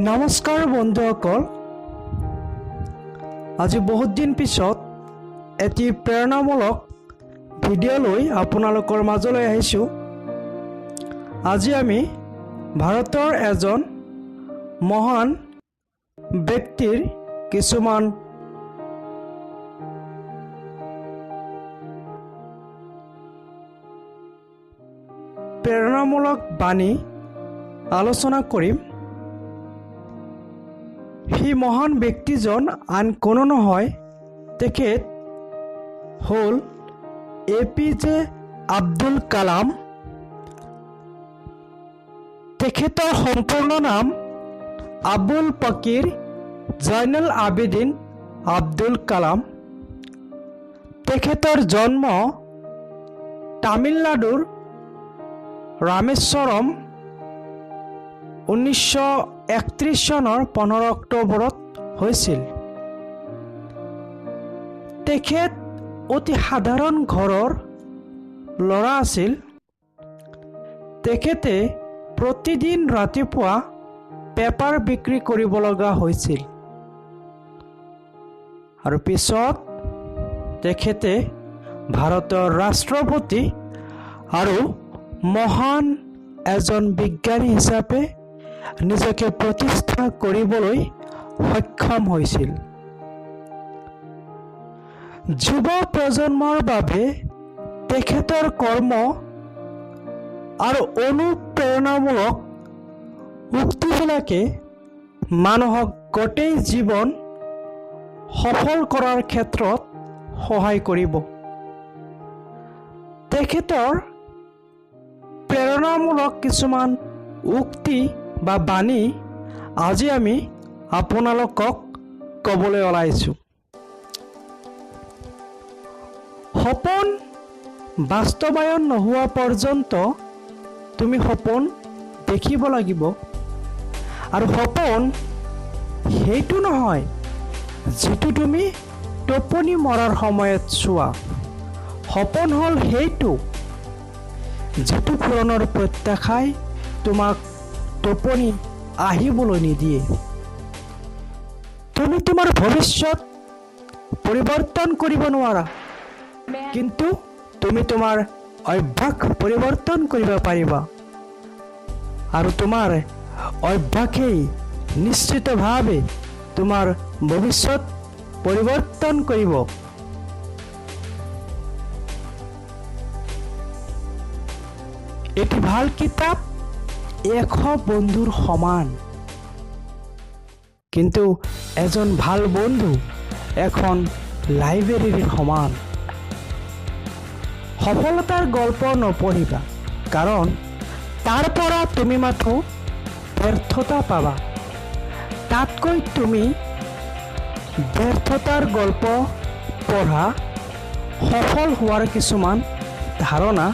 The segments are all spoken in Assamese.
নমস্কাৰ বন্ধুসকল, আজি বহুত দিন পিছত এটি প্ৰেৰণামূলক ভিডিঅ' লৈ আপোনালোকৰ মাজলৈ আহিছোঁ। আজি আমি ভাৰতৰ এজন মহান ব্যক্তিৰ কিছুমান প্ৰেৰণামূলক বাণী আলোচনা কৰিম। সেই মহান ব্যক্তিজন আন কোনো নহয়, তেখেত হ'ল এ.পি.জে. আব্দুল কালাম। তেখেতৰ সম্পূৰ্ণ নাম আবুল ফকিৰ জয়নুল আবেদিন আব্দুল কালাম। তেখেতৰ জন্ম তামিলনাডুৰ ৰামেশ্বৰম 1931 চনৰ 15 অক্টোবৰত হৈছিল। তেখেত অতি সাধাৰণ ঘৰৰ ল'ৰা আছিল। তেখেতে প্ৰতিদিন ৰাতিপুৱা পেপাৰ বিক্ৰী কৰিব লগা হৈছিল আৰু পিছত তেখেতে ভাৰতৰ ৰাষ্ট্ৰপতি আৰু মহান এজন বিজ্ঞানী হিচাপে নিজকে প্ৰতিষ্ঠা কৰিবলৈ সক্ষম হৈছিল। যুৱ প্ৰজন্মৰ বাবে তেখেতৰ কৰ্ম আৰু অনুপ্ৰেৰণামূলক উক্তিবিলাকে মানুহক গোটেই জীৱন সফল কৰাৰ ক্ষেত্ৰত সহায় কৰিব। তেখেতৰ প্ৰেৰণামূলক কিছুমান উক্তি বা বাণী আজি আমি আপোনালোকক ক'বলৈ ওলাইছোঁ। সপোন বাস্তৱায়ন নোহোৱা পৰ্যন্ত তুমি সপোন দেখিব লাগিব, আৰু সপোন সেইটো নহয় যিটো তুমি টোপনি মৰাৰ সময়ত চোৱা। সপোন হ'ল সেইটো যিটো পূৰণৰ প্ৰত্যাশাই তোমাক টোপনি আহিবলৈ নিদিয়ে। তুমি তোমাৰ ভৱিষ্যত পৰিৱৰ্তন কৰিব নোৱাৰা, কিন্তু তুমি তোমাৰ অভ্যাস পৰিৱৰ্তন কৰিব পাৰিবা, আৰু তোমাৰ অভ্যাসেই নিশ্চিতভাৱে তোমাৰ ভৱিষ্যত পৰিৱৰ্তন কৰিব। এটি ভাল কিতাপ 100 বন্ধুৰ সমান, কিন্তু এজন ভাল বন্ধু এখন লাইব্ৰেৰীৰ সমান। সফলতাৰ গল্প নপঢ়িবা, কাৰণ তাৰ পৰা তুমি মাথো ব্যৰ্থতা পাবা। তাতকৈ তুমি ব্যৰ্থতাৰ গল্প পঢ়া, সফল হোৱাৰ কিছুমান ধাৰণা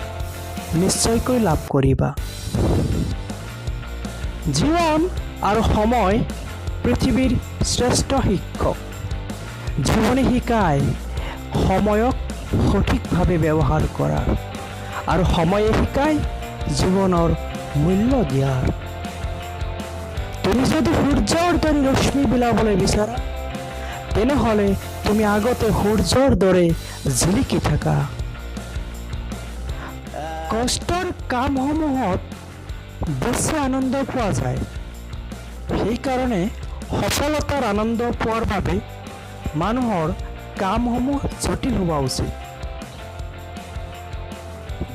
নিশ্চয়কৈ লাভ কৰিবা। জীৱন আৰু সময় পৃথিৱীৰ শ্ৰেষ্ঠ শিক্ষক। জীৱনে শিকায় সময়ক সঠিকভাৱে ব্যৱহাৰ কৰাৰ, আৰু সময়ে শিকায় জীৱনৰ মূল্য দিয়াৰ। তুমি যদি সূৰ্যৰ দৰে ৰশ্মি বিলাবলৈ বিচাৰা, তেনেহ'লে তুমি আগতে সূৰ্যৰ দৰে জিলিকি থাকা। কষ্টৰ কামসমূহত বেছি আনন্দ পোৱা যায়, সেইকাৰণে সফলতাৰ আনন্দ পোৱাৰ বাবে মানুহৰ কামসমূহ জটিল হোৱা উচিত।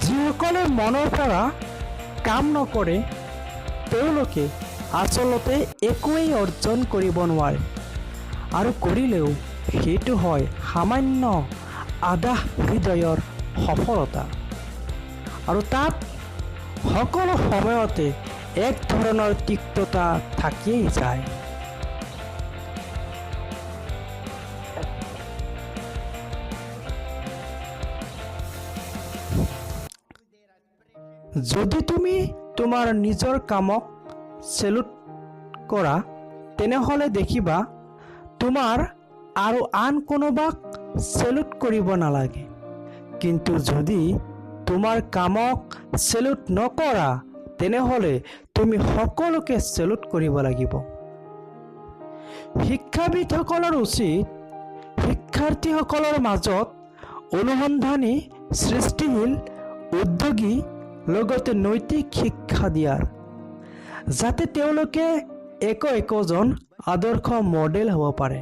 যিসকলে মনৰ পৰা কাম নকৰে, তেওঁলোকে আচলতে একোৱেই অৰ্জন কৰিব নোৱাৰে, আৰু কৰিলেও সেইটো হয় সামান্য আধা হৃদয়ৰ সফলতা, আৰু তাত সকলো সময়তে এক ধৰণৰ তিক্ততা থাকিয়েই যায়। যদি তুমি তোমাৰ নিজৰ কামক চেলুট কৰা, তেনেহ'লে দেখিবা তোমাৰ আৰু আন কোনোবাক চেলুট কৰিব নালাগে। কিন্তু যদি তোমাৰ কামক চেলুট নকৰা, তেনেহ'লে তুমি সকলোকে চেলুট কৰিব লাগিব। শিক্ষাবিদসকলৰ উচিত শিক্ষাৰ্থীসকলৰ মাজত অনুসন্ধানী, সৃষ্টিশীল, উদ্যোগী লগতে নৈতিক শিক্ষা দিয়াৰ, যাতে তেওঁলোকে একো একোজন আদৰ্শ মডেল হ'ব পাৰে।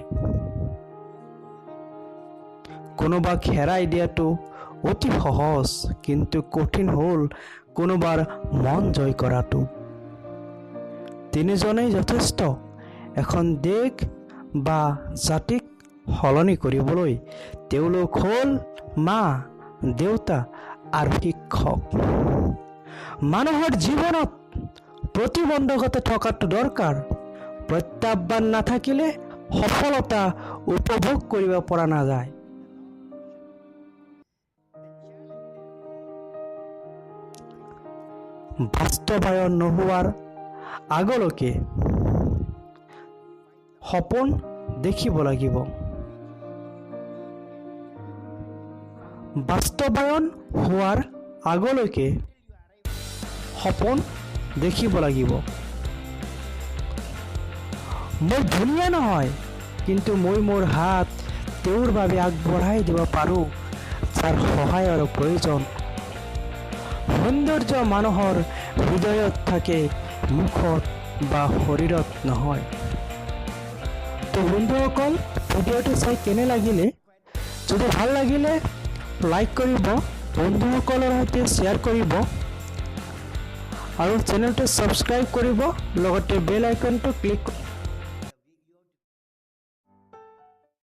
কোনোবাক হেৰাই দিয়াটো অতি সহজ, কিন্তু কঠিন হ'ল কোনোবাৰ মন জয় কৰাটো। তিনিজনেই যথেষ্ট এখন দেশ বা জাতিক সলনি কৰিবলৈ। তেওঁলোক হ'ল মা, দেউতা আৰু শিক্ষক। মানুহৰ জীৱনত প্ৰতিবন্ধকতা থকাটো দৰকাৰ। প্ৰত্যাহ্বান নাথাকিলে সফলতা উপভোগ কৰিব পৰা নাযায়। বাস্তৱায়ন নোহোৱাৰ আগলৈকে সপোন দেখিব লাগিব। বাস্তৱায়ন হোৱাৰ আগলৈকে সপোন দেখিব লাগিব। মই ধুনীয়া নহয়, কিন্তু মই মোৰ হাত তেওঁৰ বাবে আগবঢ়াই দিব পাৰোঁ যাৰ সহায়ৰ প্ৰয়োজন। সৌন্দৰ্য মানুহৰ হৃদয়ত থাকে, মুখত বা শৰীৰত নহয়। তো বন্ধুসকল, ভিডিঅ'টো চাই কেনে লাগিলে? যদি ভাল লাগিলে লাইক কৰিব, বন্ধুসকলৰ সৈতে শ্বেয়াৰ কৰিব আৰু চেনেলটো ছাবস্ক্ৰাইব কৰিব, লগতে বেল আইকনটো ক্লিক